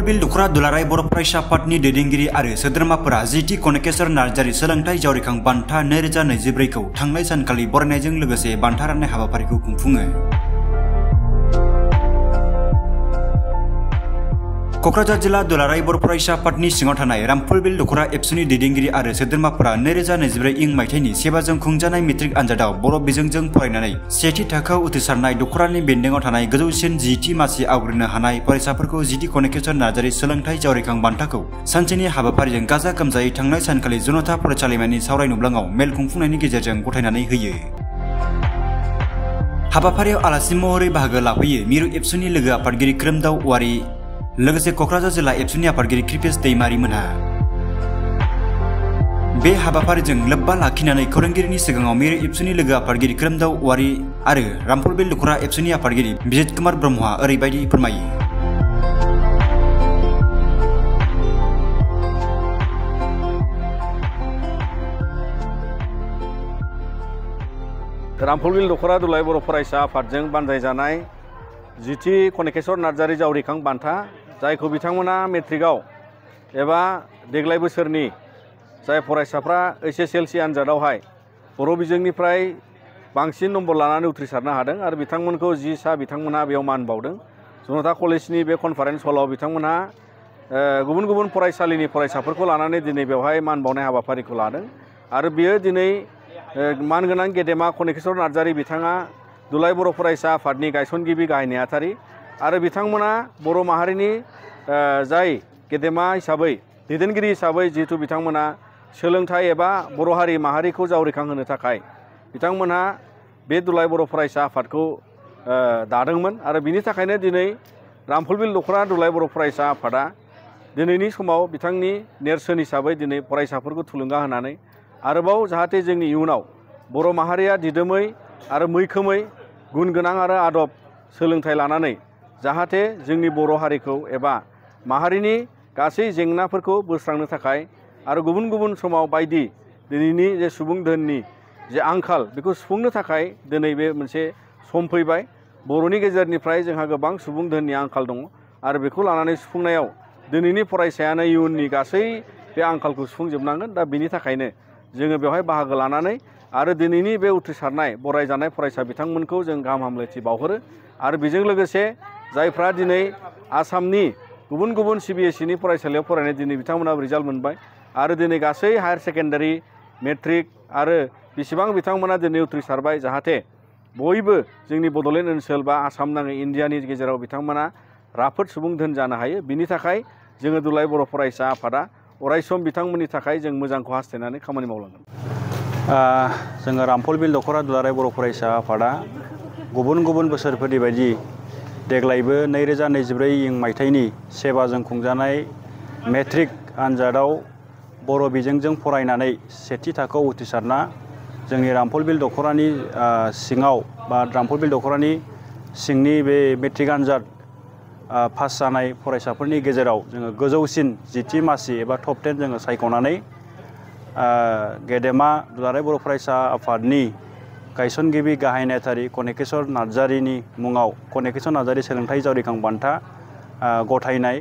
रामफलबिल दखरा दुलाराय बर' फरायसा आफादनि दैदेनगिरि आरो सोद्रोमाफोरा जीटी कनकेश्वर नार्जारी सोलोंथाइ जावरिखां बान्था 2024 खौ थांनाय सानखालि बरायनायजों लोगोसे बान्था राननाय हाबाफारिखौ खुंफुङो। कक्राझार जिल्ला दुलाराय बर' फरायसा आफादनि सिङाव थानाय रामफलबिल दखरा एबसुनि दैदेनगिरि आरो सोद्रोमाफोरा 2024 मायथाइनि सेबाजों खुंजानाय मेट्रिक आनजादाव बर' बिजोंजों फरायनानै सेथि थाखोआव उथ्रिसारनाय दखरानि बेन्दोंआव थानाय गोजौसिन 10थि मासि आवग्रिनो हानाय फरायसाफोरखौ जीटी कनकेश्वर नार्जारी सोलोंथाइ जावरिखां बान्थाखौ सानसेनि हाबाफारिजों गाजा गोमजायै थांनाय सानखालि जनता फरायसालिमानि सावराय नुब्लाङाव मेल खुंफुंनायनि गेजेरजों गथायनानै होयो। हाबाफारियाव आलासि महरै बाहागो लाफैयो मिरु एबसुनि लोगो आफादगिरि खोरोमदाव औवारी लोगोसे कक्राझार जिल्ला एबसुनि आफादगिरि कृपेश दैमारी मोनहा। बे हाबाफारिजों लोब्बा लाखिनानै खौरांगिरिनि सिगाङाव मिरु एबसुनि लोगो आफादगिरि खोरोमदाव औवारी आरो रामफलबिल दखरा एबसुनि आफादगिरि बिजित कुमार ब्रह्मआ ओरैबायदि फोरमायो। रामफलबिल दखरा दुलाराय बर' फरायसा आफादजों बानजायजानाय जीटी कनकेश्वर नार्जारी जावरिखां बान्था जायखौ बिथांमोना मेट्रिकआव एबा देग्लाय बोसोरनि जाय फरायसाफ्रा HSLC आनजादावहाय बर' बिजोंनिफ्राय बांसिन नम्बर लानानै उथ्रिसारनो हादों आरो बिथांमोनखौ बिथांमोना बेयाव मान बावदों। जनता कलेजनि बे कनफारेन्स हलाव बिथांमोना गुबुन गुबुन फरायसालिनि फरायसाफोरखौ लानानै दिनै बेवहाय मान बावनाय हाबाफारिखौ लादों आरो बेयो दिनै मानगोनां गेदेमा कनकेश्वर नार्जारी बिथाङा दुलाराय बर' फरायसा आफादनि गायसनगिरि गाहाय नेहाथारि आरो बिथांमोना बर' माहारिनि जाय गेदेमा हिसाबै दैदेनगिरि हिसाबै जिहेतु बिथांमोना सोलोंथाइ एबा बर' हारि माहारिखौ जावरिखांहोनो थाखाय बिथांमोनहा बे दुलाराय बर' फरायसा आफादखौ दादोंमोन आरो बिनि थाखायनो दिनै रामफलबिल दखरा दुलाराय बर' फरायसा आफादा दिनैनि समाव बिथांनि नेरसोन हिसाबै दिनै फरायसाफोरखौ थुलुंगा होनानै आरोबाव जाहाथे जोंनि इयुनाव बर' माहारिया दिदोमै आरो मैखोमै गुन गोनां आरो आदब सोलोंथाइ लानानै जाहाथे जोंनि बर' हारिखौ एबा माहारिनि गासै जेंनाफोरखौ बोस्रांनो थाखाय आरो गुबुन गुबुन समाव बायदि दिनैनि जे सुबुं धोननि जे आंखाल बेखौ सुफुंनो थाखाय दिनै बे मोनसे सम फैबाय। बर'नि गेजेरनिफ्राय जोंहा गोबां सुबुं धोननि आंखाल दङ आरो बेखौ लानानै सुफुंनायाव दिनैनि फरायसायानो इयुननि गासै बे आंखालखौ सुफुंजोबनांगोन। दा बिनि थाखायनो जोङो बेवहाय बाहागो लानानै आरो दिनैनि बे उथ्रिसारनाय बरायजानाय फरायसा बिथांमोनखौ जों गाहाम हामलायथि बावहरो आरो बेजों लोगोसे जायफ्रा दिनै आसामनि गुबुन गुबुन CBSEनि फरायसालियाव फरायनाय दिनै बिथांमोनाबो रिजाल्ट मोनबाय आरो दिनै गासै हायार सेकेन्डारि मेट्रिक आरो बेसेबां बिथांमोना दिनै उथ्रिसारबाय जाहाथे बयबो जोंनि बड'लेण्ड ओनसोल बा आसाम नाङै इन्डियानि गेजेराव बिथांमोना राफोद सुबुं धोन जानो हायो। बिनि थाखाय जोङो दुलाराय बर' फरायसा आफादा अरायसम बिथांमोननि थाखाय जों मोजांखौ हास्थायनानै खामानि मावलांगोन। जोङो रामफलबिल दखरा दुलाराय बर' फरायसा आफादा गुबुन गुबुन बोसोरफोरनि बायदि देग्लायबो 2024 मायथाइनि सेबाजों खुंजानाय मेट्रिक आनजादाव बर' बिजोंजों फरायनानै सेथि थाखोआव उथ्रिसारना जोंनि रामफलबिल दखरानि सिङाव बा रामफलबिल दखरानि सिंनि बे मेट्रिक आनजाद पास जानाय फरायसाफोरनि गेजेराव जोङो गोजौसिन 10थि मासि एबा टप 10 जोङो सायख'नानै गेदेमा दुलाराय बर' फरायसा आफादनि गायसनगिरि गाहाय नेहाथारि कनकेश्वर नार्जारीनि मुङाव कनकेश्वर नार्जारी सोलोंथाइ जावरिखां बान्था गथायनाय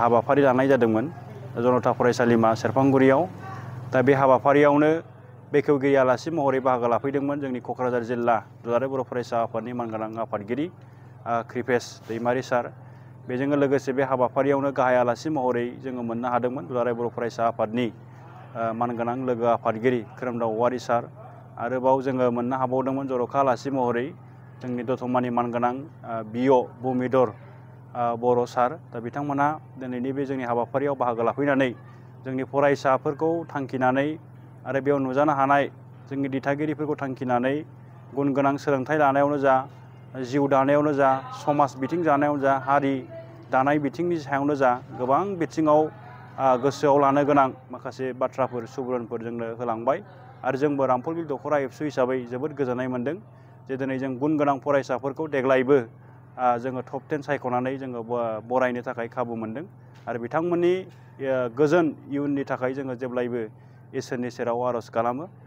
हाबाफारि लानाय जादोंमोन जनता फरायसालिमा सेरफांगुरियाव। दा बे हाबाफारियावनो बेखेवगिरि आलासि महरै बाहागो लाफैदोंमोन जोंनि कक्राझार जिल्ला दुलाराय बर' फरायसा आफादनि मानगोनां आफादगिरि कृपेश दैमारी सार। बेजों लोगोसे बे हाबाफारियावनो गाहाय आलासि महरै जोङो मोननो हादोंमोन दुलाराय बर' फरायसा आफादनि मानगोनां लोगो आफादगिरि खोरोमदाव औवारी सार। आरोबाव जोङो मोननो हाबावदोंमोन जर'खा आलासि महरै जोंनि दतमानि मानगोनां BO भुमिधर बर' सार। दा बिथांमोना दिनैनि बे जोंनि हाबाफारियाव बाहागो लाफैनानै जोंनि फरायसाफोरखौ थांखिनानै आरो बेयाव नुजानो हानाय जोंनि दिथागिरिफोरखौ थांखिनानै गुन गोनां सोलोंथाइ लानायावनो जा जिउ दानायावनो जा समाज बिथिं जानायावनो जा हारि दानाय बिथिंनि सायावनो जा गोबां बिथिङाव गोसोआव लानो गोनां माखासे बाथ्राफोर सुबुरुनफोर जोंनो होलांबाय आरो जोंबो रामफलबिल दखरा एबसु हिसाबै जोबोद गोजोननाय मोनदों जे दिनै जों गुन गोनां फरायसाफोरखौ देग्लायबो जोङो टप 10 सायख'नानै जोङो बरायनो थाखाय खाबु मोनदों आरो बिथांमोननि गोजोन इयुननि थाखाय जोङो जेब्लायबो इसोरनि सेराव आर'ज खालामो।